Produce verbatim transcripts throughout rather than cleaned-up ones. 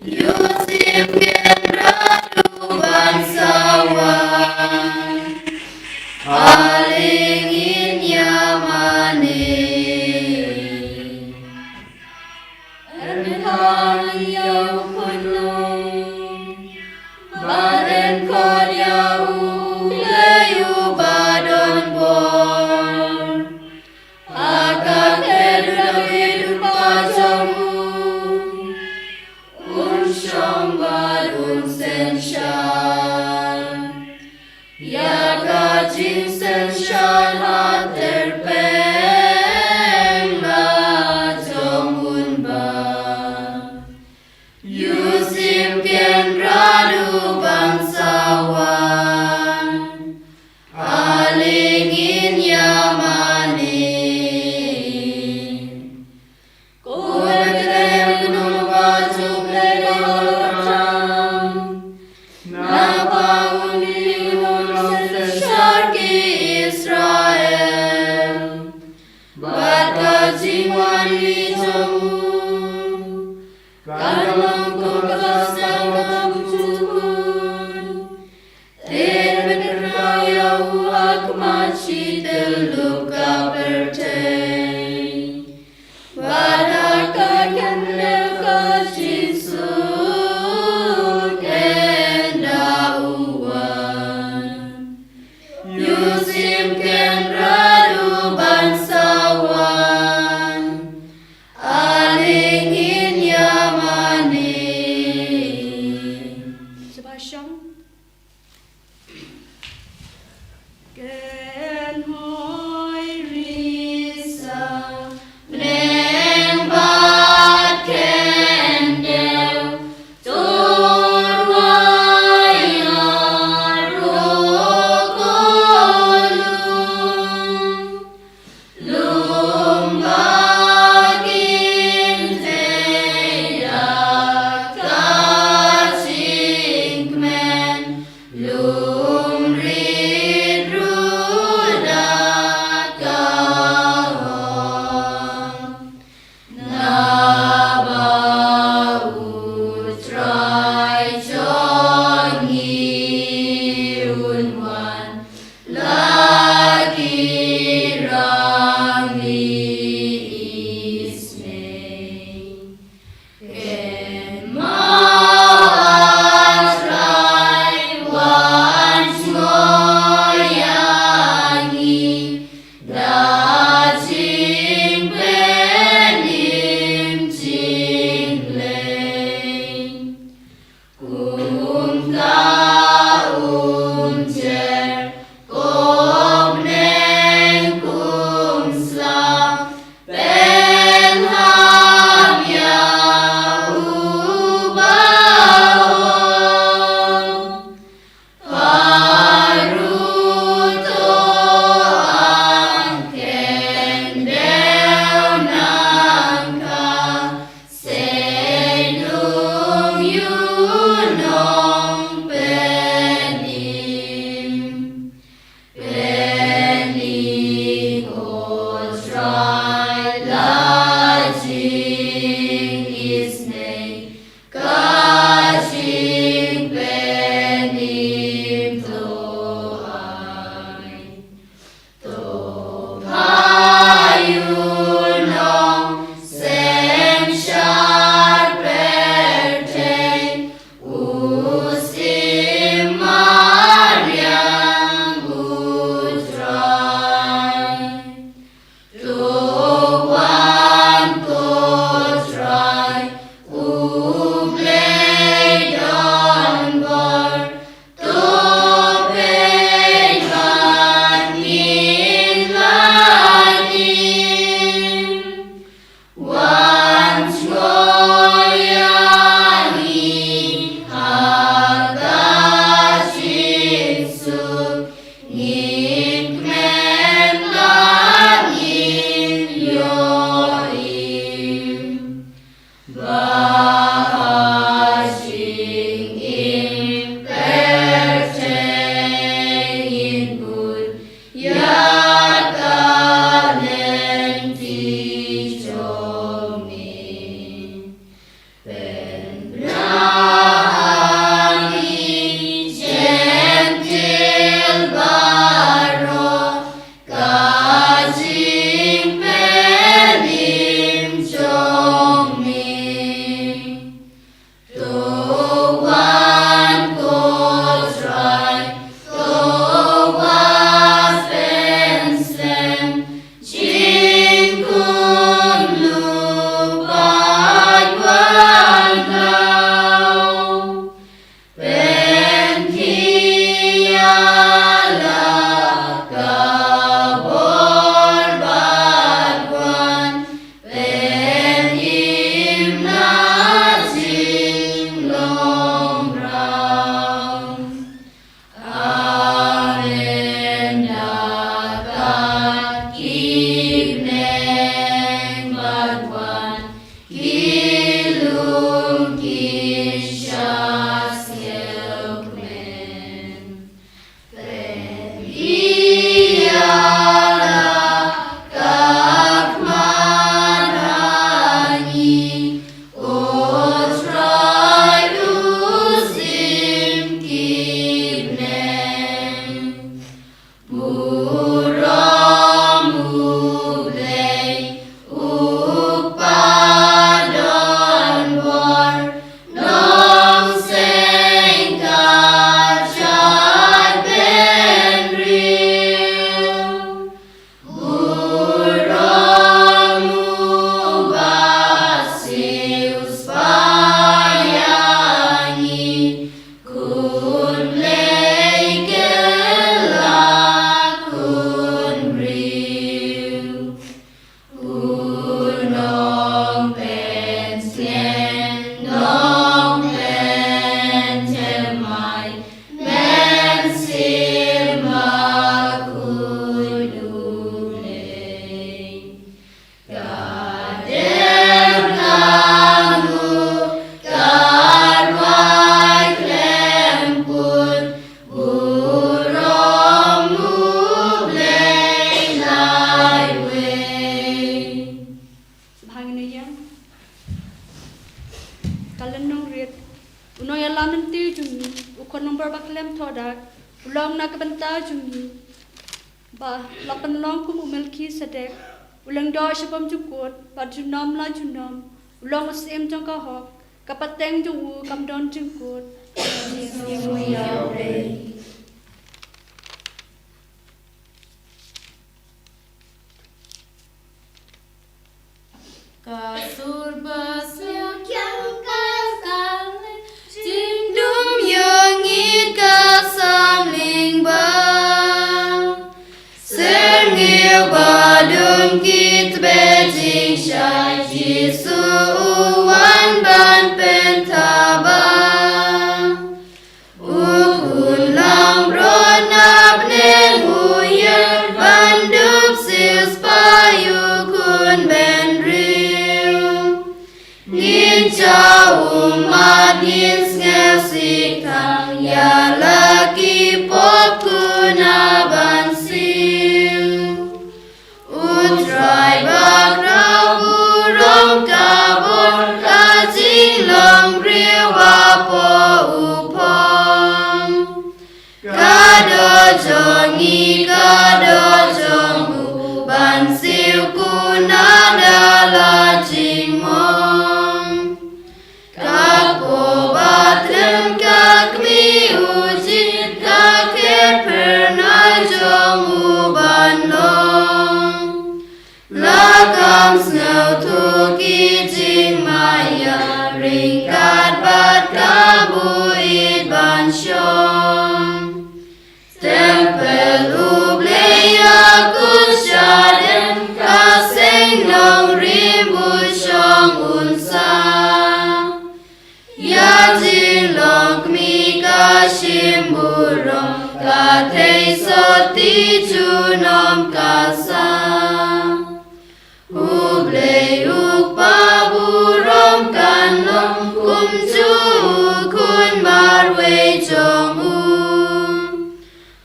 Ïoh shim Kynrad u ban sa wan, ale ngin ïa mane. Yn khang ïa u khunlung bad yn khot ïa u Blei uba don bor. Ha ka kti u Dabid u kpa jong u, un shong bad un synshar ïa ka jingsynshar ha tyrpeng la jong un ba. Ïoh shim Kynrad u ban sa wan, ale ngin ïa mane. Ko Bethlehem, kynnoh ba jong U Blei ka la kyrpad, naba une u nongsynshar ki Israel. Bad ka jingwan jong u kan long kum ka sdang ka jingkyrkhu. Te men kynmaw ïa u ha khmat shi tyllup ka pyrthei. Bad ha ka khyndew ka jingsuk ynda u wan. Ïoh shim Kynrad u ban sa wan, Alan Nongrit, u nongïalam lynti jong ngi, u khun nongbor ba khlem thoh dak, u long na ka bynta jong ngi, ba la pynlong kum u Melkisedek, u lyngdoh sha bymjukut, bad junom la junom, u long u syiem jong ka hok, ka pateng jong u kam don jingkut. Ka sur ba sñiaw kiang ka sale, jingdum ïa ngi ka samling ba. Syrngiew ba dum ki tbeit jingshai, Jisu u wan ban pynthaba. U khun langbrot na bneng u ïeng ban dup siewspah ïa u khun bynriew. Ngin jaw ummat, ngin sngewsih tang ïa la ki pop, khun, ban siew. U Trai bakhraw burom ka bor, ka jinglong briew hapoh u phong. Ka doh jong ngi, ka doh jong u, ban siew khun da la jingmong. Ka kpoh ba triem ka kmie u jied, ka khet phyrnai jong u ban long. La kham sngewthuh ki jingmaïa, ryngkat bad ka buit ban shong. Templ U Blei ïa kut shadem, ka seng nongrim u shong un sah. Ïa jinglong kmie ka shim burom, ka thei sotti junom ka sah. U Blei U Kpa burom kan long, kumjuh u Khun marwei jong u.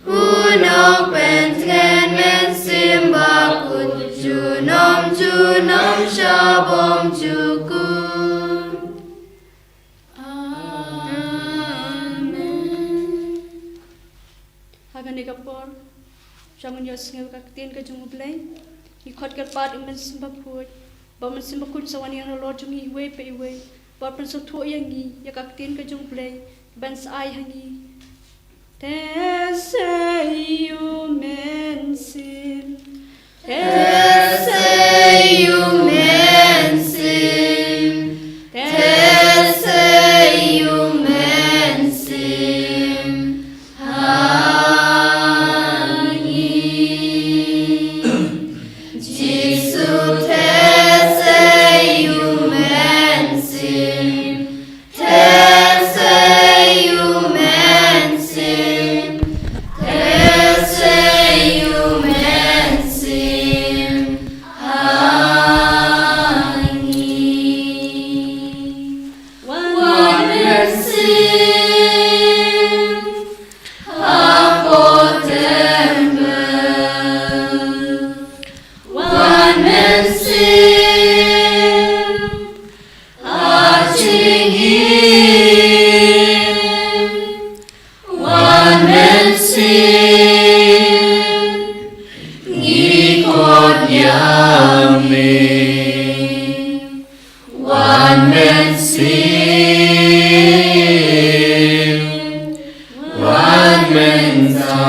U Nongpyntngen Mynsiem Bakhuid, junom junom sha bymjukut. Amen. Ha kane ka por, sha ngin ïohsngew ka ktien ka jong U Blei. Ngi khot kyrpad ïa U Mynsiem Bakhuid, ba U Mynsiem Bakhuid sa wan ïeng halor jong ngi iwei pa iwei, ba pynsngewthuh ïa ngi ïa ka ktien ka jong U Blei, ban sa ai ha ngi. Te sei U Mynsiem. Te sei U Mynsiem. Te sei U Mynsiem. Ha ngi. Jisu te sei U Mynsiem. Te sei U Mynsiem. Te sei U Mynsiem. Ha ngi. Wan Mynsiem. Hapoh templ. Wan Mynsiem. Ha jingim. Wan Mynsiem. Ngi khot ïa me. Wan Mynsiem, wan mynta.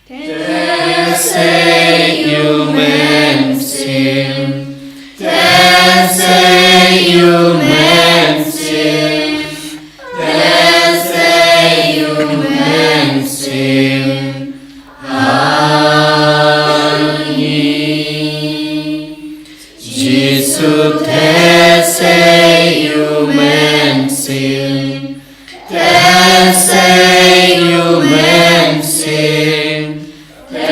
Te sei U Mynsiem, te sei U Mynsiem, te sei U Mynsiem. Ha ngi. Jisu te sei U Mynsiem, te sei U Mynsiem, te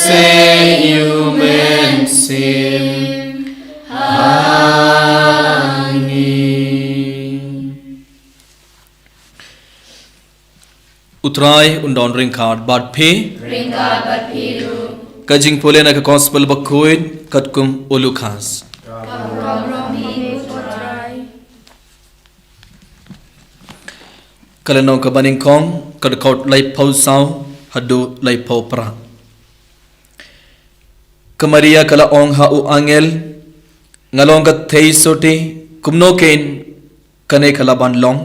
sei U Mynsiem. Ha ngi. U Trai un don ryngkat bad phi. Ryngkat bad phi ruh. Ka jingpule na ka Gospel Bakhuid katkum u Lukas. Ka burom ïa me ko Trai. Ka lynnong kaba nyngkong, ka dkhot laiphew saw haduh laiphew phra. Ka Maria ka la ong ha u angel, nga long ka thei sotti, kumno kein kane ka la ban long?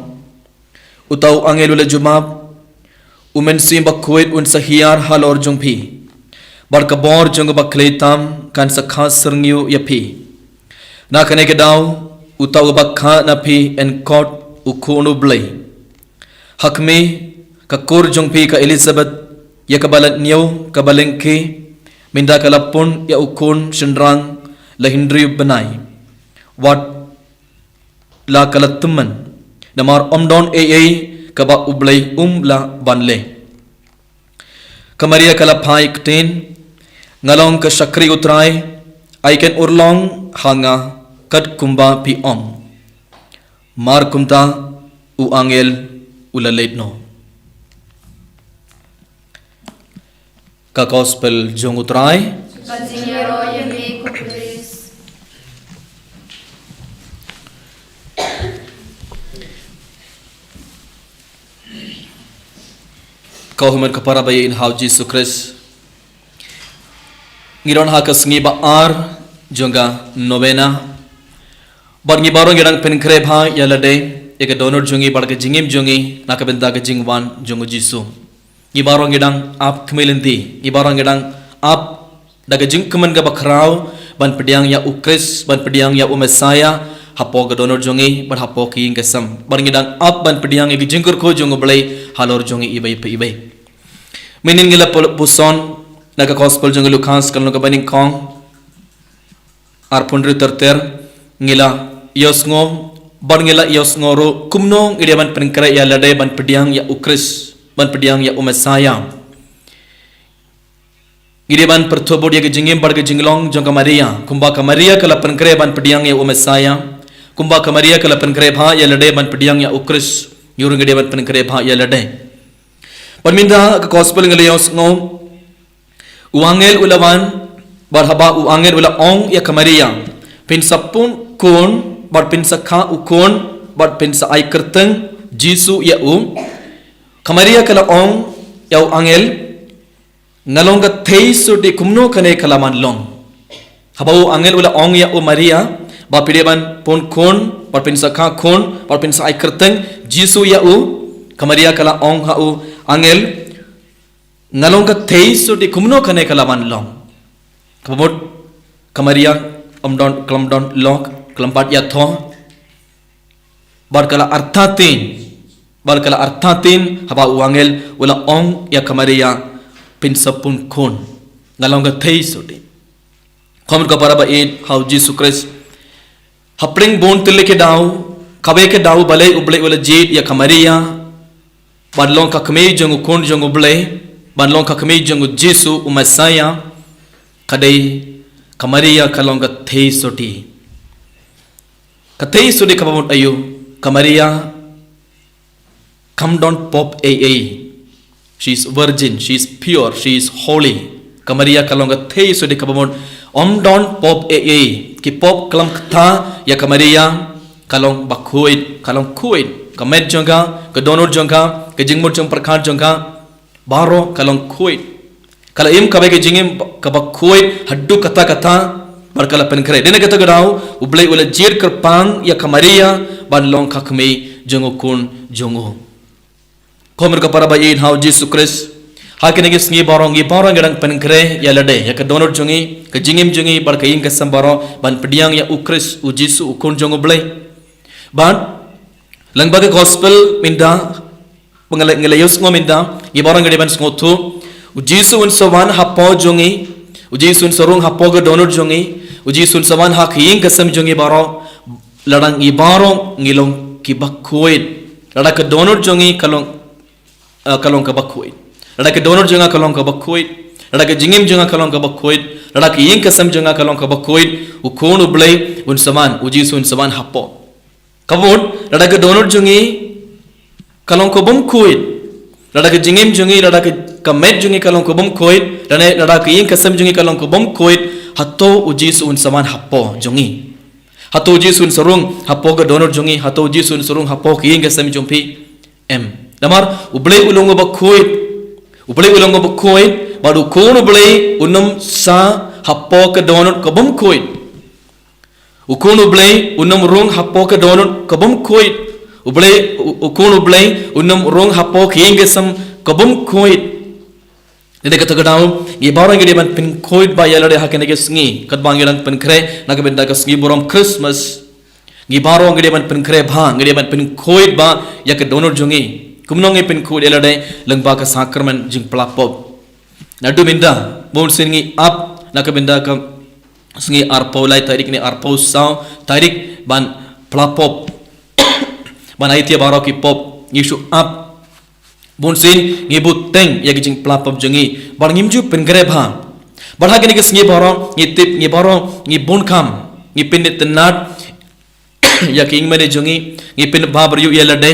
Uta u angel u la jubab, u Mynsiem Bakhuid un sa hiar halor jong phi, bad ka bor jong u Bakhlei tam kan sa kha syrngiew ïa phi. Na kane ka daw, uta uba kha na phi yn khot u Khun u Blei. Ha khmih, ka kur jong phi ka Elizabeth, ïa kaba la ñiew kaba lyngkhi, mynta ka la pun ïa u khun shynrang la hynriew bnai. Wat la ka la tymmen, namar ym don ei ei kaba u Blei um lah ban leh. Ka Maria ka la phai ktien, nga long ka shakri u Trai, ai kan urlong ha nga kat kumba phi ong. Mar kumta u angel u la leit noh. Ka Gospel jong u Trai. Ka jingïaroh ïa me ko Khrist. Ko hynmen ko para ba ïeit ha u Jisu Khrist. Ngi don ha ka sngi ba ar jong ka novena. Bad ngi baroh ngi dang pynkhreh bha ïa lade, ïa ka dohnud jong ngi bad ka jingim jong ngi na ka bynta ka jingwan jong u Jisu. Ngi baroh ngi dang ap khmih lynti, ngi baroh ngi dang ap da ka jingkmen kaba khraw ban pdiang ïa u Khrist, ban pdiang ïa u Messiah hapoh ka dohnud jong ngi bad hapoh ka ïing ka sem. Bad ngi dang ap ban pdiang ïa ka jingkyrkhu jong u Blei halor jong ngi iwei pa iwei. Mynnin ngi la pul-, puson na ka Gospel jong u Lukas ka lynnong kaba nyngkong, arphew hynriew ter ter, ngi la ïohsngew, bad ngi la ïohsngew ruh kumno ngi dei ban pynkhreh ïa lade ban pdiang ïa u Khrist, ban pdiang ïa u Messiah. Ngi dei ban pyrthuh bud ïa ka jingim bad ka jinglong jong ka Maria, kumba ka Maria ka la pynkhreh ban pdiang ïa u Messiah, kumba ka Maria ka la pynkhreh bha ïa lade ban pdiang ïa u Khrist, ngi ruh ngi dei ban pynkhreh bha ïa lade. Bad mynta ka Gospel ngi la ïohsngew, u angel u la wan, bad haba u angel u la ong ïa ka Maria, phin sa pun khun, bad phin sa kha u khun, bad phin sa ai kyrteng Jisu ïa u. Ka Maria ka la ong ïa u angel, nga long ka thei sotti, kumno kane ka la ban long? Haba u angel u la ong ïa u Maria ba phi dei ban pun khun, bad phin sa kha khun, bad phin sa ai kyrteng Jisu ïa u, ka Maria ka la ong ha u angel, nga long ka thei sotti, kumno kane ka la ban long? Kaba mut ka Maria ym don, khlem don lok, khlem pat ïathoh. Bad ka la artatien, bad ka la artatien haba u angel u la ong ïa ka Maria, phin sa pun khun, nga long ka thei sotti. Ko hynmen ko para ba ïeit ha u Jisu Khrist. Hapdeng bun tylli ki daw, kawei ka daw balei u Blei u la jied ïa ka Maria ban long ka kmie jong u Khun jong u Blei, ban long ka kmie jong u Jisu u Messiah, ka dei ka Maria ka long ka thei sotti. Ka thei sotti kaba mut aïu? Ka Maria kam don pop ei ei. She is virgin, she is pure, she is holy. Ka Maria ka long ka thei sotti kaba mut ym don pop ei ei. Ki pop khlem kata ïa ka Maria, ka long bakhuid, ka long khuid. Ka met jong ka, ka dohnud jong ka, ka jingmut jingpyrkhat jong ka, baroh ka long khuid. Ka la im kawei ka jingim kaba khuid haduh katta katta, bad ka la pynkhreh. Dei na kata ka daw u Blei u la jied kyrpang ïa ka Maria ban long ka kmie jong u Khun jong u. Ko hynmen ko para ba ïeit ha u Jisu Khrist. Ha kine ki sngi baroh ngi baroh ngi dang pynkhreh ïa lade, ïa ka dohnud jong ngi, ka jingim jong ngi, bad ka ïing ka sem baroh ban pdiang ïa u Khrist, u Jisu u Khun jong u Blei. Bad lyngba ka Gospel mynta, ba ngi la, ngi la ïohsngew mynta, ngi baroh ngi dei ban sngewthuh, u Jisu un sa wan hapoh jong ngi, u Jisu un sa rung hapoh ka dohnud jong ngi, u Jisu un sa wan ha ka ïing ka sem jong ngi baroh, lada ngi baroh ngi long kiba khuid. Lada ka dohnud jong ngi ka long, eh, ka long kaba khuid. Lada ka dohnud jong nga ka long kaba khuid. Lada ka jingim jong nga ka long kaba khuid. Lada ka ïing ka sem jong nga ka long kaba khuid. U Khun u Blei un sa wan, u Jisu un sa wan hapoh. Kaba mut, lada ka dohnud jong ngi ka long kabym khuid, lada ka jingim jong ngi, lada ka, ka met jong ngi ka long kabym khuid, lada, lada ka ïing ka sem jong ngi ka long kabym khuid, hato u Jisu un sa wan hapoh jong ngi? Hato u Jisu un sa rung hapoh ka dohnud jong ngi? Hato u Jisu un sa rung hapoh ka ïing ka sem jong phi? Em. Namar U Blei u long uba khuid. U Blei u long uba khuid, bad u Khun U Blei un ym sah hapoh ka dohnud ka bym khuid. U Khun U Blei un ym rung hapoh ka dohnud ka bym khuid. U Blei, u, u Khun U Blei un ym rung hapoh ka ïing ka sem ka bym khuid. Dei na kata ka daw, ngi baroh ngi dei ban pynkhuid bha ïa lade ha kane ka sngi, katba ngi dang pynkhreh na ka bynta ka sngi burom Christmas. Ngi baroh ngi dei ban pynkhreh bha, ngi dei ban pynkhuid bha ïa ka dohnud jong ngi. Kumno ngi pynkhuid ïa lade? Lyngba ka sakramen jingpla pop. Naduh mynta, bunsien ngi ap na ka bynta ka sngi arphew lai tarik ne arphew saw tarik ban pla pop. Ban aiti ïa baroh ki pop, ngi shu ap. Bunsien ngi bteng ïa ki jingpla pop jong ngi, bad ngim ju pynkhreh bha. Bad ha kane ka sngi baroh, ngi tip, ngi baroh ngi bun kam, ngi pynitynnad ïa ki ïingmane jong ngi, ngi pynbha briew ïa lade,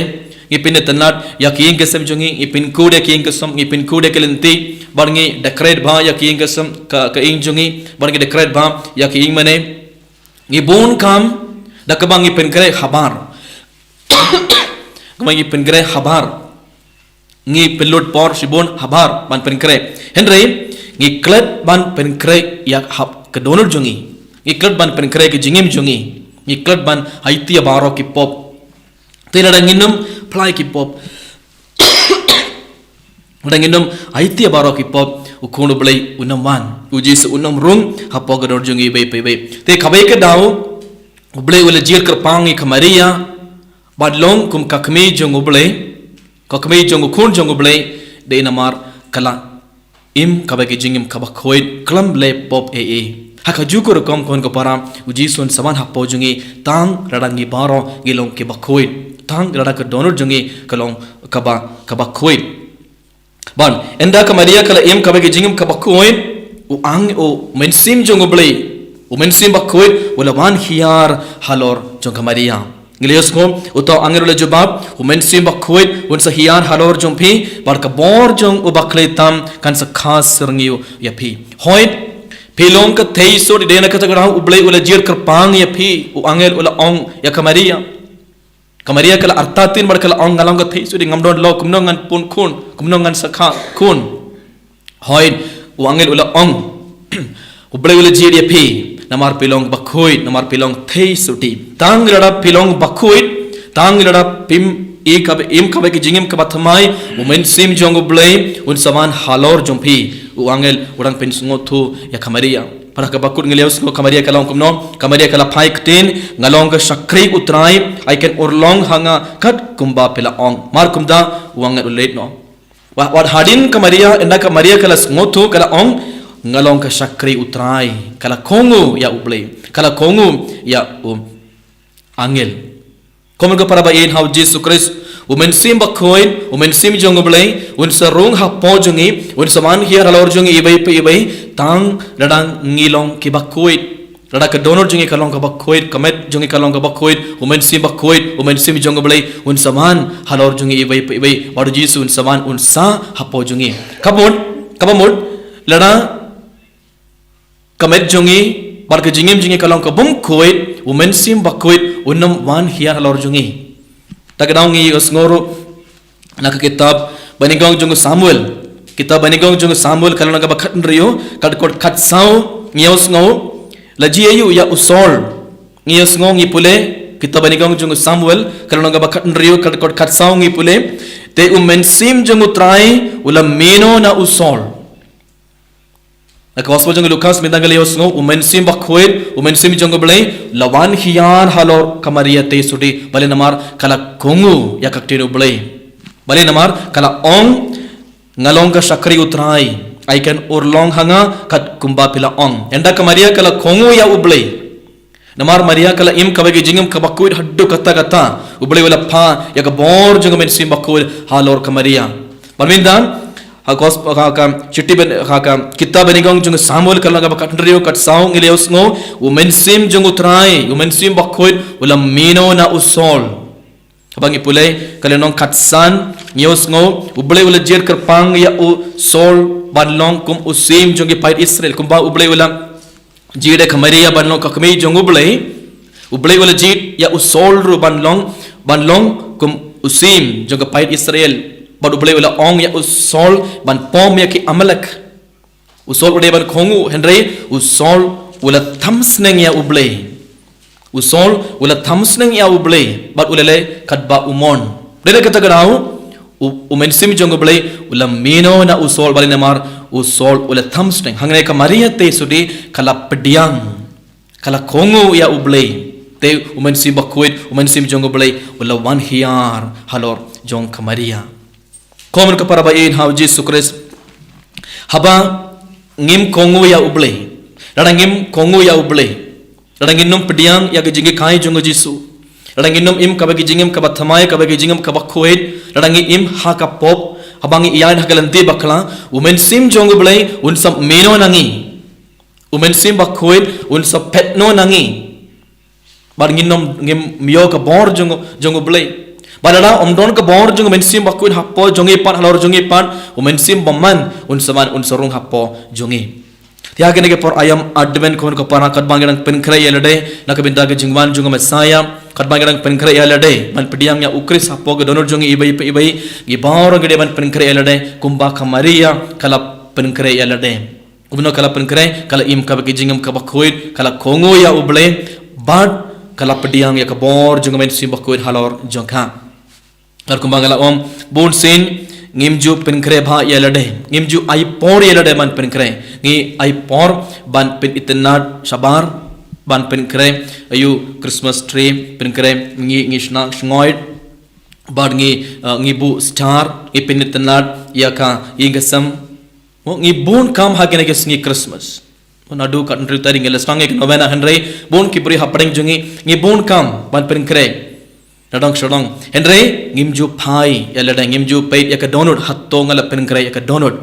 ngi pynitynnad ïa ki ïing ki sem jong ngi, ngi pynkhuid ïa ki ïing ki sem, ngi pynkhuid ïa ki lynti, bad ngi decorate bha ïa ki ïing ki sem, ka, ka ïing jong ngi, bad ngi decorate bha ïa ki ïingmane. Ngi bun kam da kaba ngi pynkhreh habar. Kaba ngi pynkhreh habar. Ngi pynlut por shibun habar ban pynkhreh. Hynrei ngi klet ban pynkhreh ïa hap ka dohnud jong ngi. Ngi klet ban pynkhreh ka jingim jong ngi. Ngi klet ban aiti ïa baroh ki pop. Te lada ngin ym pla ïa ki pop, lada ngin ym aiti ïa baroh ki pop, u Khun U Blei un ym wan. U Jisu un ym rung hapoh ka dohnud jong ngi iwei pa iwei. Te kawei ka daw, U Blei u la jied kyrpang ïa ka Maria bad long kum ka kmie jong U Blei, ka kmie jong u Khun jong U Blei, dei namar ka la im kaba ki jingim kaba khuid, khlem leh pop ei ei. Ha kajuh ka rukom, ko hynmen ko para, u Jisu un sa wan hapoh jong ngi tang lada ngi baroh ngi long kiba khuid, tang lada ka dohnud jong ngi ka long kaba, kaba khuid. Bad ynda ka Maria ka la im kaba ki jingim kaba khuid, u ang, u Mynsiem jong U Blei, u Mynsiem Bakhuid u la wan hiar halor jong ka Maria. Ngi la ïohsngew, uta u angel u la jubab, u Mynsiem Bakhuid un sa hiar halor jong phi, bad ka bor jong U Bakhlei tam kan sa kha syrngiew ïa phi. Hooid, phi long ka theisotti. Dei na kata ka daw U Blei u la jied kyrpang ïa phi, u angel u la ong ïa ka Maria. Ka Maria ka la artatien bad ka la ong, nga long ka theisotti, ngam don lok, kumno ngan pun khun, kumno ngan sa kha khun. Hooid, u angel u la ong, U Blei u la jied ïa phi, namar phi long bakhuid, namar phi long theisotti. Tang lada phi long bakhuid, tang lada phim im kaba, im kaba ki jingim kaba thymmai, u Mynsiem jong U Blei un sa wan halor jong phi. U angel u dang pynsngewthuh ïa ka Maria. Bad ha kaba kut ngi la ïohsngew ka Maria ka la ong kumno, ka Maria ka la phai ktien, nga long ka shakri U Trai, ai kan urlong ha nga kat kumba phi la ong. Mar kumta u angel u leit noh. Wat, wat hadien ka Maria, ynda ka Maria ka la sngewthuh ka la ong, nga long ka shakri U Trai, ka la kohnguh ïa U Blei, ka la kohnguh ïa u angel. Ko hynmen ko para ba ïeit ha U Jisu Khrist, u Mynsiem Bakhuid, u Mynsiem jong U Blei un sa rung hapoh jong ngi, un sa wan hiar halor jong ngi iwei pa iwei, tang lada ngi long kiba khuid. Lada ka dohnud jong ngi ka long kaba khuid, ka met jong ngi ka long kaba khuid, u Mynsiem Bakhuid, u Mynsiem jong U Blei un sa wan halor jong ngi iwei pa iwei, bad u Jisu un sa wan, un sah hapoh jong ngi. Kaba mut, kaba mut, lada ka met jong ngi bad ka jingim jong ngi ka long ka bym khuid, u Mynsiem Bakhuid un ym wan hiar halor jong ngi. Ta ka daw ngi ïohsngew ruh na ka kitab Banyngkong jong u Samuel. Kitab Banyngkong jong u Samuel ka lynnong kaba khathynriew, ka dkhot khatsaw, ngi ïohsngew, la jia aïu ïa u Saul. Ngi ïohsngew, ngi pule, kitab Banyngkong jong u Samuel ka lynnong kaba khathynriew, ka dkhot khatsaw, ngi pule. Te u Mynsiem jong U Trai u la mih noh na u Saul. Na ka Gospel jong u Lukas mynta ngi la ïohsngew, u Mynsiem Bakhuid, u Mynsiem jong U Blei la wan hiar halor ka Maria theisotti, balei? Namar ka la kohnguh ïa ka ktien U Blei. Balei? Namar ka la ong, nga long ka shakri U Trai, ai kan urlong ha nga kat kumba phi la ong. Ynda ka Maria ka la kohnguh ïa U Blei. Namar Maria ka la im kaba ki jingim kaba khuid haduh katta katta, U Blei u la phah ïa ka bor jong ka Mynsiem Bakhuid halor ka Maria. Bad mynta ha Gospel, ha ka shithi Bany-, ha ka kitab Banyngkong jong u Samuel ka lynnong kaba khathynriew, khatsaw, ngi la ïohsngew, u Mynsiem jong U Trai, u Mynsiem Bakhuid u la mih noh na u Saul. Haba ngi pule ka lynnong khatsan, ngi ïohsngew, U Blei u la jied kyrpang ïa u Saul ban long kum u syiem jong ki paid Israel, kumba U Blei u la jied ïa ka Maria ban long ka kmie jong U Blei. U Blei u la jied ïa u Saul ruh ban long, ban long kum u syiem jong ka paid Israel. Bad U Blei u la ong ïa u Saul ban pom ïa ki Amalek. U Saul u dei ban kohnguh, hynrei u Saul u la tham sneng ïa U Blei. U Saul u la tham sneng ïa U Blei bad u la leh katba u mon. Dei na kata ka daw u, u Mynsiem jong U Blei u la mino na u Saul, balei namar u Saul u la tham sneng. Hangne ka Maria te shuh de ka la pdiang, ka la kohnguh ïa U Blei. Te U Mynsiem Bakhuid, U Mynsiem jong U Blei u la wan hiar halor jong ka Maria. Ko mon ko para ba ïeit ha U Jisu Khrist, haba ngim kohnguh ïa U Blei, lada ngim kohnguh ïa U Blei, lada ngin ym pdiang ïa ka jinghikai jong U Jisu, lada ngin ym im kaba ki jingim kaba thymmai, kaba ki jingim kaba khuid, lada ngi im ha ka pop, haba ngi ïaid ha ka lynti bakla, U Mynsiem jong U Blei un sa mino na ngi. U Mynsiem Bakhuid un sa peit noh na ngi. Bad ngin ym, ngim ïoh ka bor jong, jong U Blei. Bad lada ym don ka bor jong U Mynsiem Bakhuid hapoh jong ngi pat, halor jong ngi pat, U Mynsiem Bymman un sa wan, un sa rung hapoh jong ngi. Te ha kine ki por aïom Advent, ko mon ko para, katba ngi dang pynkhreh ïa lade na ka bynta ka jingwan jong u Messaïah, katba ngi dang pynkhreh ïa lade ban pdiang ïa U Khrist hapoh ka dohnud jong ngi iwei pa iwei, ngi baroh ngi dei ban pynkhreh ïa lade kumba ka Maria ka la pynkhreh ïa lade. Kumno ka la pynkhreh? Ka la im kaba ki jingim kaba khuid, ka la kohnguh ïa U Blei, bad ka la pdiang ïa ka bor jong U Mynsiem Bakhuid halor jong ka. Bad kumba nga la ong, bun sien ngim ju pynkhreh bha ïa lade, ngim ju ai por ïa lade ban pynkhreh. Ngi ai por ban pynitynnad shabar, ban pynkhreh ïa u Christmas tree, pynkhreh, ngi, ngi shna sngoid, bad ngi, eh, ngi buh star, ngi pynitynnad ïa ka ïing ka sem. Mo, ngi bun kam ha kine ki sngi Christmas. Mo, naduh katto katne tarik ngi la sdang ïa ka novena, hynrei bun ki briew hapdeng jong ngi, ngi bun kam ban pynkhreh. Nadong shadong. Hynrei ngim ju phai ïa lade, ngim ju peit ïa ka dohnud, hato nga la pynkhreh ïa ka dohnud.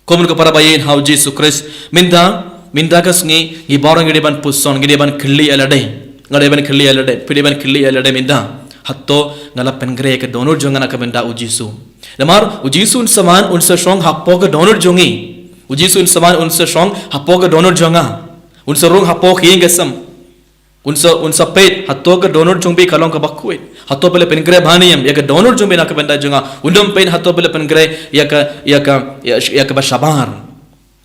Ko mon ko para ba ïeit ha U Jisu Khrist, mynta, mynta ka sngi ngi baroh ngi dei ban puson, ngi dei ban kylli ïa lade. Nga dei ban kylli ïa lade, phi dei ban kylli ïa lade mynta. Hato nga la pynkhreh ïa ka dohnud jong nga na ka bynta U Jisu? Namar U Jisu un sa wan, un sa shong hapoh ka dohnud jong ngi. U Jisu un sa wan, un sa shong hapoh ka dohnud jong nga. Un sa rung hapoh ka ïing ka sem. Un sa, un sa peit hato ka dohnud jong phi ka long kaba khuid. Hato phi la pynkhreh bha ne em ïa ka dohnud jong phi na ka bynta jong nga. Un ym peit hato phi la pynkhreh ïa ka, ïa ka, ïa, ïa kaba shabar.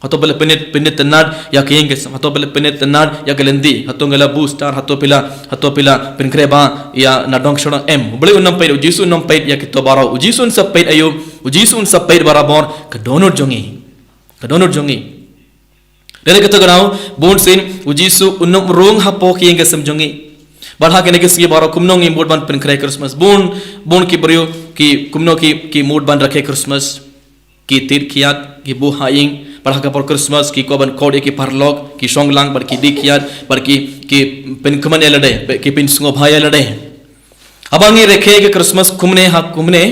Hato phi la pynit, pynitynnad ïa ka ïing ka sem, hato phi la pynitynnad ïa ka lynti, hato nga la buh star, hato phi la, hato phi la pynkhreh bha ïa nadong shadong, em. U Blei un ym peit, U Jisu un ym peit ïa kito baroh. U Jisu un sa peit aïu? U Jisu un sa peit barabor ka dohnud jong ngi. Ka dohnud jong ngi. Dei na kata ka daw, bun sien U Jisu un ym rung hapoh ka ïing ka sem jong ngi. Bad ha kine ki sngi baroh kumno ngi mut ban pynkhreh Christmas? Bun, bun ki briew ki, kumno ki, ki mut ban rakhe Christmas? Ki thied kiad, ki buh ha ïing. Bad ha ka por Christmas ki kwah ban khot ïa ki paralok, ki shong lang, bad ki die kiad, bad ki, ki pynkmen ïa lade, bad ki pynsngewbha ïa lade. Haba ngi rakhe ka Christmas kumne ha kumne,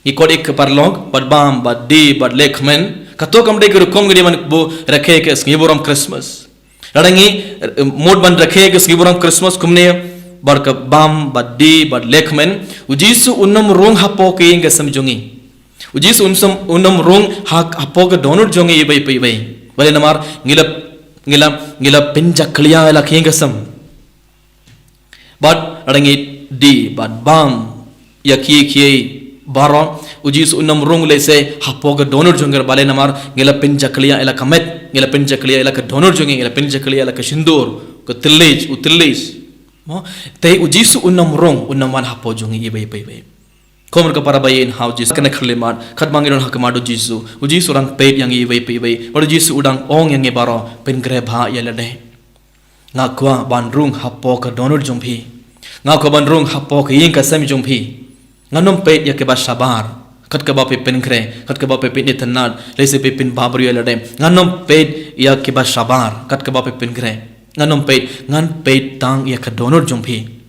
ngi khot ïa ki paralok, bad bam, bad die, bad leh kmen. Kato kam dei ka rukom ngi dei ban buh rakhe ka sngi burom Christmas. Lada ngi, eh, mut ban rakhe ka sngi burom Christmas kumne, bad ka bam, bad die, bad leh kmen, U Jisu un ym rung hapoh ka ïing ka sem jong ngi. U Jisu un ym, un ym rung ha, hapoh ka dohnud jong ngi iwei pa iwei. Balei namar ngi la, ngi la, ngi la pynjakhlia ïa la ka ïing ka sem. Bad lada ngi die, bad bam ïa kiei kiei baroh, U Jisu un ym rung lehse hapoh ka dohnud jong ngi, balei namar ngi la pynjakhlia ïa la ka met, ngi la pynjakhlia ïa la ka dohnud jong ngi, ngi la pynjakhlia ïa la ka shyntur, ka thylliej, u thylliej. Mo, te U Jisu un ym rung, un ym wan hapoh jong ngi iwei pa iwei. Ko mon ko para ba ïeit ha U Jisu, kane ka khyllipmat, katba ngi don ha khmat U Jisu, U Jisu u dang peit ïa ngi iwei pa iwei, bad U Jisu u dang ong ïa ngi baroh, pynkhreh bha ïa lade. Nga kwah ban rung hapoh ka dohnud jong phi. Nga kwah ban rung hapoh ka ïing ka sem jong phi. Ngan ym peit ïa kiba shabar, kat kaba phi pynkhreh, kat kaba phi pynitynnad, lehse phi pynbha briew ïa lade. Ngan ym peit ïa kiba shabar, kat kaba phi pynkhreh. Ngan ym peit, ngan peit tang ïa ka dohnud jong phi.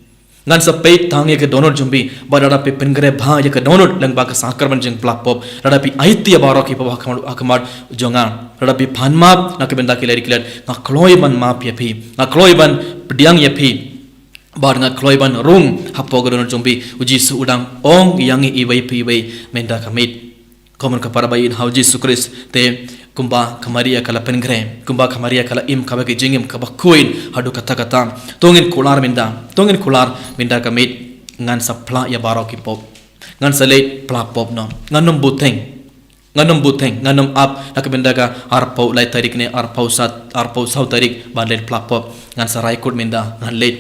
Ngan sa peit tang ïa ka dohnud jong phi, bad lada phi pynkhreh bha ïa ka dohnud lyngba ka sakramen jingpyllait pop, lada phi aiti ïa baroh ki pop ha khmat, ha khmat jong nga, lada phi pan map na ka bynta ki lait ki lait, nga kloi ban map ïa phi, nga kloi ban pdiang ïa phi, bad nga kloi ban rung hapoh ka dohnud jong phi, U Jisu u dang ong ïa ngi iwei pa iwei mynta ka miet. Ko mon ko para ba ïeit ha U Jisu Khrist, te kumba ka Maria ka la pynkhreh, kumba ka Maria ka la im kaba ki jingim kaba khuid haduh katta katta. To ngin kular mynta, to ngin kular mynta ka miet, ngan sa phla ïa baroh ki pop. Ngan sa leit pla pop noh. Ngan nym buteng. Ngan nym buteng, ngan nym ap na ka bynta ka arphew lai tarik ne arphew saw, arphew saw tarik ban leit pla pop. Ngan sa rai kut mynta, ngan leit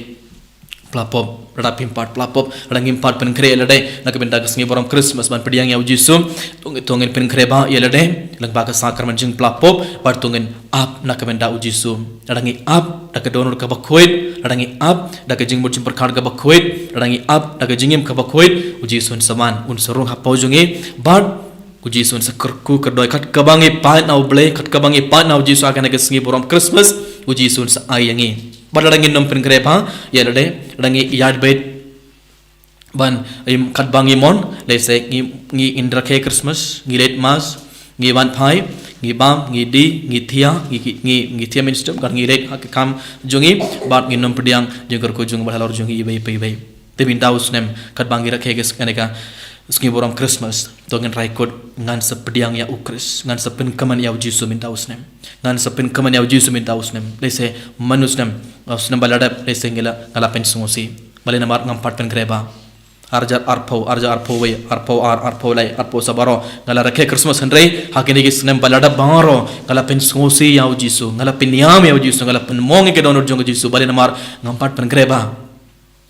pla pop. Lada phim pat pla pop, lada ngim pat pynkhreh ïa lade na ka bynta ka sngi burom Christmas ban pdiang ïa u Jisu. To ngin, to ngin pynkhreh bha ïa lade lyngba ka sakramen jingpla pop, bad to ngin ap na ka bynta u Jisu. Lada ngi ap da ka dohnud kaba khuid, lada ngi ap da ka jingmut jingpyrkhat kaba khuid, lada ngi ap da ka jingim kaba khuid, u Jisu un sa wan, un sa rung hapoh jong ngi, bad u Jisu un sa kyrkhu kyrdoh kat kaba ngi pait na u Blei, kat kaba ngi pait na u Jisu ha kane ka sngi burom Christmas, u Jisu un sa ai ïa ngi. Bad lada ngin nym pynkhreh bha ïa lade, lada ngi ïaid beit ban, im, kat ba ngi mon, lehse ngi, ngi, ngin rakhe Christmas, ngi leit mass, ngi wan phai, ngi bam, ngi die, ngi thiah, ngi, ngi, ngi thiah mynstep, kat ngi leit ha ka kam jong ngi, bad ngin nym pdiang jingkyrkhu jong u Blei halor jong ngi iwei pa iwei. Te mynta u snem, kat ba ngi rakhe ka s-, kane ka sngi burom Christmas, to ngin rai kut, ngan sa pdiang ïa u Khrist, ngan sa pynkmen ïa u Jisu mynta u snem. Ngan sa pynkmen ïa u Jisu mynta u snem. Lehse man u snem, u snem ba la dep, lehse ngi la, nga la pynsngewsih. Balei namar ngam pat pynkhreh bha. Arhajar arphew, arhajar arphew wei, arphew ar, arphew lai, arphew saw baroh nga la rakhe Christmas, hynrei ha kine ki snem ba la dep baroh nga la pynsngewsih ïa u Jisu, nga la pynïam ïa u Jisu, nga la pynmong ïa ka dohnud jong u Jisu. Balei namar ngam pat pynkhreh bha.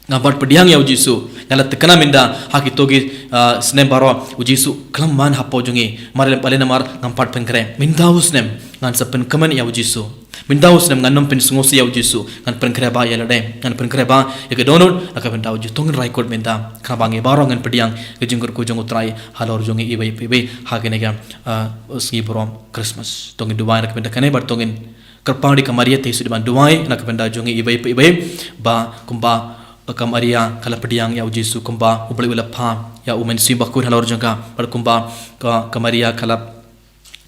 Ngam pat pdiang ïa u Jisu. Nga la thikna mynta ha kito ki, ah, snem baroh u Jisu khlem wan hapoh jong ngi. Namar, balei namar ngam pat pynkhreh. Mynta u snem ngan sa pynkmen ïa u Jisu. Mynta u snem ngan nym pynsngewsih ïa u Jisu. Ngan pynkhreh bha ïa lade, ngan pynkhreh bha ïa ka dohnud na ka bynta u Jisu. To ngin rai kut mynta, khnang ba ngi baroh ngin pdiang ïa ka jingkyrkhu jong u Trai halor jong ngi iwei pa iwei ha kane ka, ah, sngi burom Christmas. To ngin duwai na ka bynta kane, bad to ngin kyrpad ïa ka Maria te shu dei ban duwai na ka bynta jong ngi iwei pa iwei, ba kumba ka Maria ka la pdiang ïa u Jisu, kumba u Blei u la phah ïa u Mynsiem Bakhuid halor jong ka, bad kumba ka, ka Maria ka la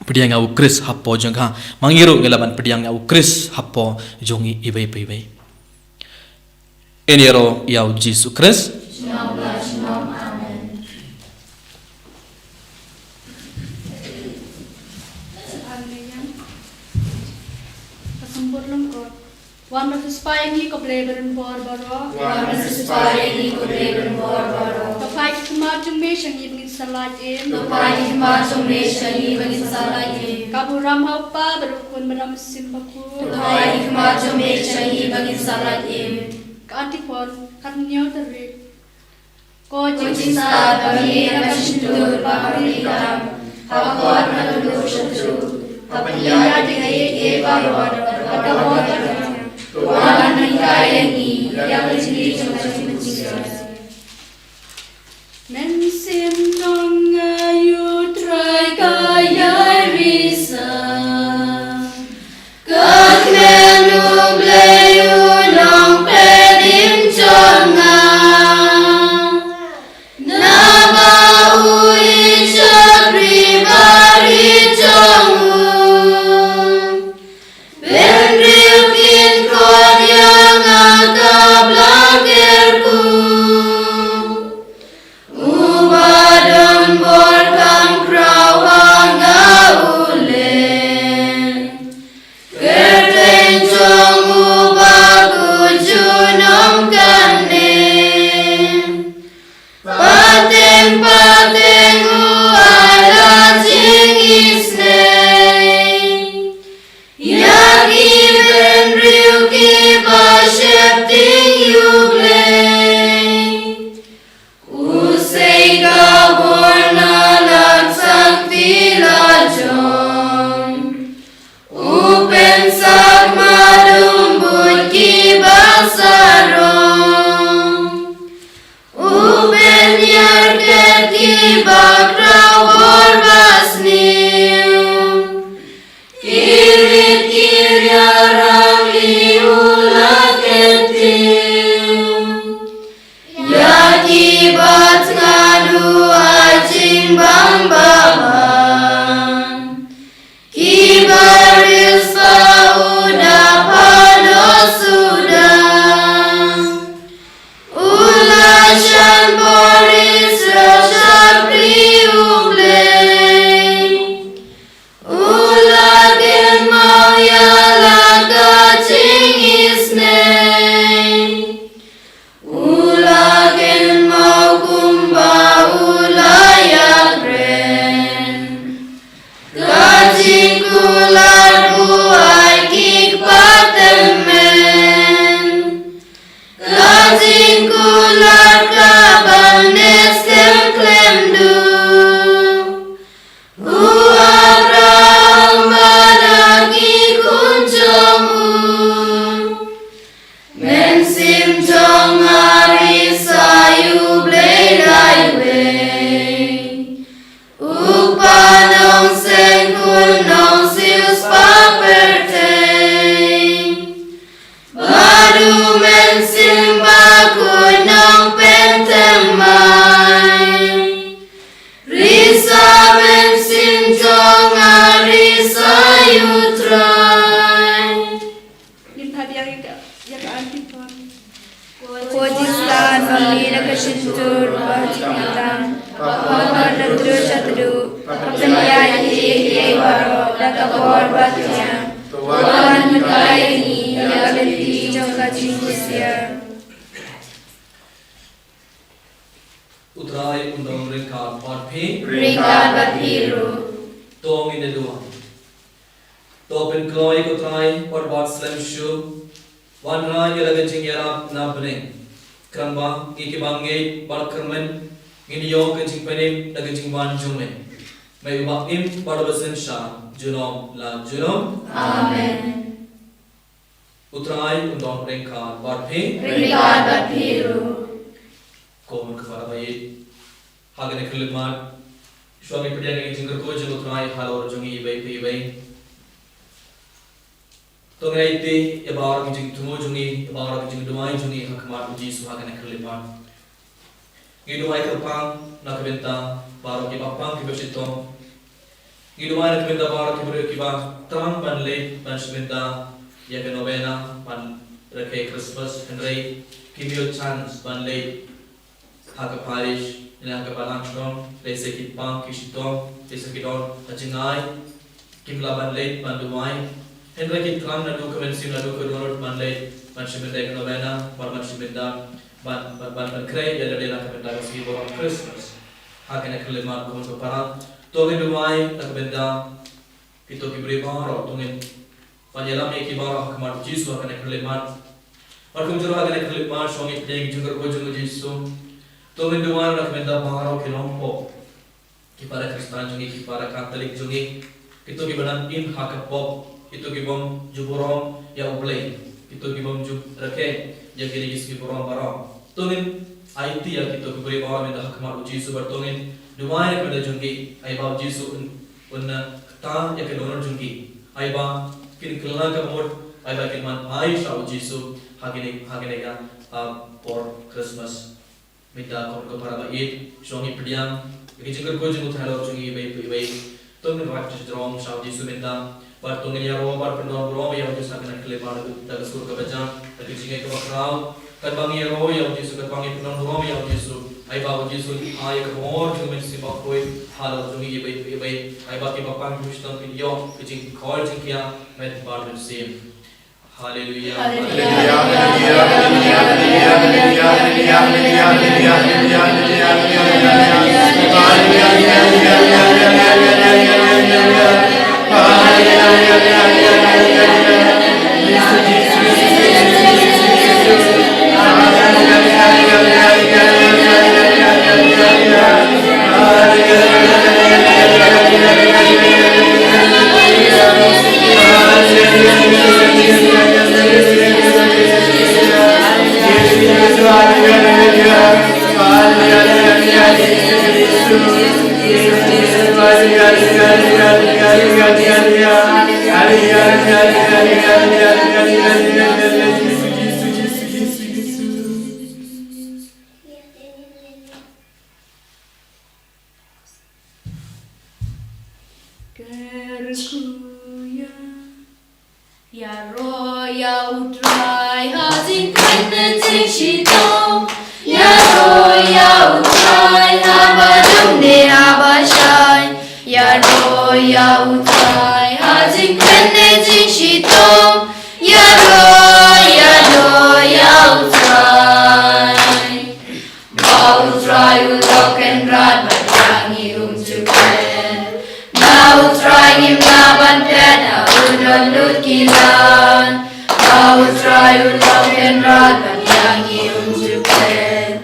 pdiang ïa u Khrist hapoh jong ka, ma ngi ruh ngi lah ban pdiang ïa u Khrist hapoh jong ngi iwei pa iwei. Ngin ïaroh ïa u Jisu Khrist. Amen. Haleluya. Ka symboh lyngkot. Wan ban siewspah ïa ngi ko Blei ba don bor baroh. Wan ban siewspah ïa ngi ko Blei ba don bor baroh. To phai ki khmat jong me sha ngi ba ngin sa lait im. To phai ki khmat jong me sha ngi ba ngin sa lait im. Ka burom ha u Kpa bad u Khun bad u Mynsiem Bakhuid. To phai ki khmat jong me sha ngi ba ngin sa lait im. Ka Antiphon, khathynñiew tarik. Ko jingstad ba mih na ka shyntur ba ka pyrthei tam, ha ka kot na ka duh sha ka duh, ha pynïaid ïa kiei kiei baroh, ha ka bor ka jong, to wan ban hikai ïa ngi ïa ka jingri jong ka jingpynshitom. Mynsiem Nongaiu Trai ka ïai risa. Ka Kmen u Blei u long Plim jong nga. Naba u i shakri bari jong u. Pynriew ki Mynsiem Bakhuid Nongpynthymmai. Risa mynsiem jong nga, risa ïa U Trai. Ngin phai biang ïa ka, ïa ka antiphon. Ko jingstad ma ngi na ka shyntur bad jingkitang, bad ka hok bad ka tyrwa sha tyrwa, ka pynïaid ïa ngi baroh da ka bor bad ka jingstad. To wan pynkylla ïa ngi ïa ka lynti jong ka jingkusiar. U Trai un don ryngkat bad phi. Ryngkat bad phi ruh. To ngin ïa duwai. To pynkloi ko Trai, wat wat slem shuh. Wanrah ïa la ka jingïarap na bneng. Khnang ba ngi kiba ngeit bad kyrmen ngin ïoh ka jingpynim da ka jingwan jong me. Me uba im bad uba synshar junom la junom. Amen. U Trai un don ryngkat bad phi. Ryngkat bad phi ruh. Ko mon ko para baieit, ha kane ka khyllipmat, shuwa ngin pdiang ïa ka jingkyrkhu jong U Trai halor jong ngi iwei pa iwei. To ngin ïa ïa baroh ki jingthmu jong ngi, ïa baroh ki jingduwai jong ngi ha khmat U Jisu ha kane ka khyllipmat. Ngi duwai kyrpang na ka bynta baroh kiba pang kiba shitom. Ngi duwai na ka bynta baroh ki briew kiba thrang ban leit ban shim bynta ïa ka novena ban rakhe Christmas, hynrei kim ïoh chance ban leit ha ka parish ne ha ka balang shnong, lehse ki pang ki shitom, lehse ki don ha jngai, kim lah ban leit ban duwai. Hynrei ki thrang naduh ka mynsiem, naduh ka dohnud ban leit ban shim bynta ïa ka novena, ban, ban shim bynta, ban, ban, ban, ban khreh ïa lade na ka bynta ka sngi burom Christmas. Ha kane ka khyllipmat ko mon ko para, to ngin duwai na ka bynta kito ki briew baroh, to ngin ban ïalam ïa ki baroh ha khmat U Jisu ha kane ka khyllipmat. Bad kumjuh ha kane ka khyllipmat shuwa ngin pdiang ïa ka jingkyrkhu jong U Jisu, to ngin duwai na ka bynta baroh ki nongpop, ki para Khristan jong ngi, ki para Katholik jong ngi, kito kiba nang im ha ka pop, kito ki bym ju burom ïa U Blei, kito ki bym ju rakhe ïa kine ki sngi burom baroh. To ngin aiti ïa kito ki briew baroh mynta ha khmat U Jisu bad to ngin duwai na ka bynta jong ki, ai ba U Jisu un, un, uh, kta ïa ka dohnud jong ki, ai ba kin kylla ka mut, ai ba kin man phai sha U Jisu ha kine, ha kine ki, uh, por Christmas. Mynta ko mon ko para baieit, shuwa ngin pdiang ïa ka jingkyrkhu jong U Trai halor jong ngi iwei pa iwei. To ngin wad sha ka jrong sha U Jisu mynta. Bad to ngin ïaroh bad pyndonkam burom ïa U Jisu ha kane ka khyllipmat da ka sur kaba jam, da ka jingngeit kaba khraw. Katba ngi ïaroh ïa U Jisu, katba ngi pyndonkam burom ïa U Jisu, ai ba U Jisu un ai ïa ka bor jong U Mynsiem Bakhuid halor jong ngi iwei pa iwei. Ai ba kiba pang kiba shitom kin ïoh ka jingkhor jingkhiah met bad mynsiem. Haleluya. Kyrkhu ïa. Ïaroh ïa U Trai ha jingkmen ne jingshitom. Ïaroh ïa U Trai haba dum ne haba shai. Ïaroh ïa U Trai ha jingkmen ne jingshitom. Ïaroh, ïaroh ïa U Trai. Ba U Trai u long kynrad bad ïa ngi um ju klet. Na U Trai ngim lah ban phet, na u don lut ki lad. Ba U Trai u long kynrad bad ïa ngi um ju klet.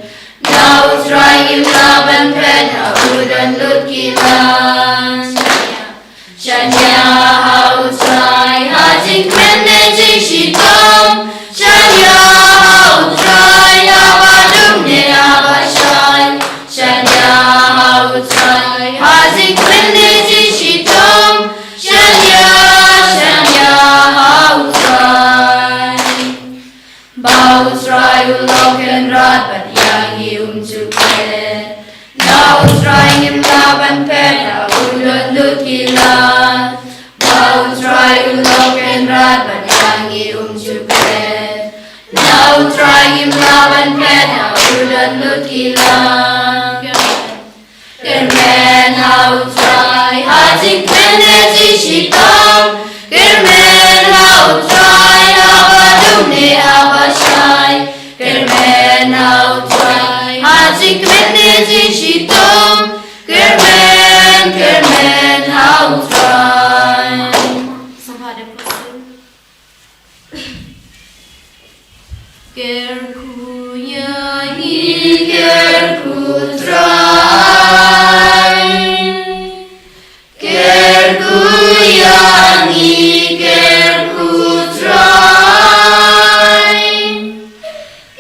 Na U Trai ngim lah ban phet, na u don lut ki lad. Shan ïa ha U Trai ha jingkmen ne jingshitom. Shan ïa ha U Trai haba dum ne haba shai. Shan ïa ha U Trai ha jingkmen ne jingshitom. Shan ïa, shan ïa ha U Trai. Ba Na U Trai u lok kynrad bad ïa ngi um ju klet. Na U Trai ngim lah ban phet ha u dohnud ki lad. Ba U Trai u lok kynrad bad ïa ngi um ju klet. Na U Trai ngim lah ban phet ha u dohnud ki lad. Kyrmen ha U Trai ha jingkmen ne jingshitom. Kyrmen ha U Trai haba dum ne haba shai. Kyrmen ha U Trai ha jingkmen ne jingshitom. Kyrmen, kyrmen ha U Trai. Sngewbha dep khuslai. Kyrkhu ïa ngi, kyrkhu Trai. Kyrkhu ïa ngi, kyrkhu Trai.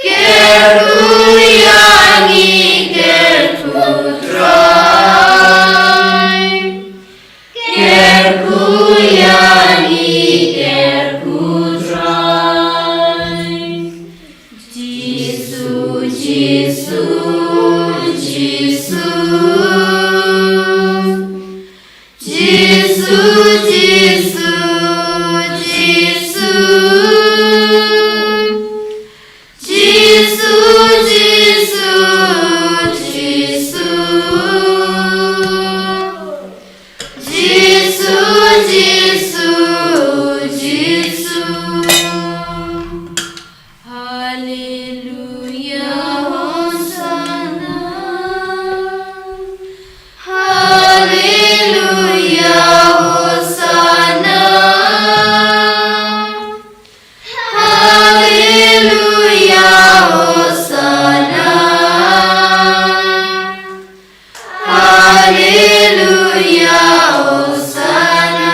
Kyrkhu ïa ngi, kyrkhu Trai. Kyrkhu ïa ngi, kyrkhu Trai. Jisu, Jisu, Jisu. Jisu, Jisu, Jisu. Jisu, Jisu, Jisu. Jisu, Jisu, Jisu. Haleluya, Hosana. Haleluya, Hosana. Haleluya, Hosana. Haleluya, Hosana.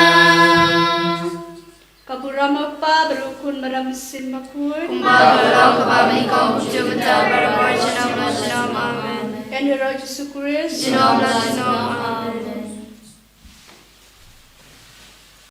Ka burom u Kpa bad u Khun bad u Mynsiem Bakhuid. Kumba ka long kaba nyngkong, kumjuh mynta, barabor, junom la junom. Amen. Ïa u Jisu Khrist. Junom la junom. Amen.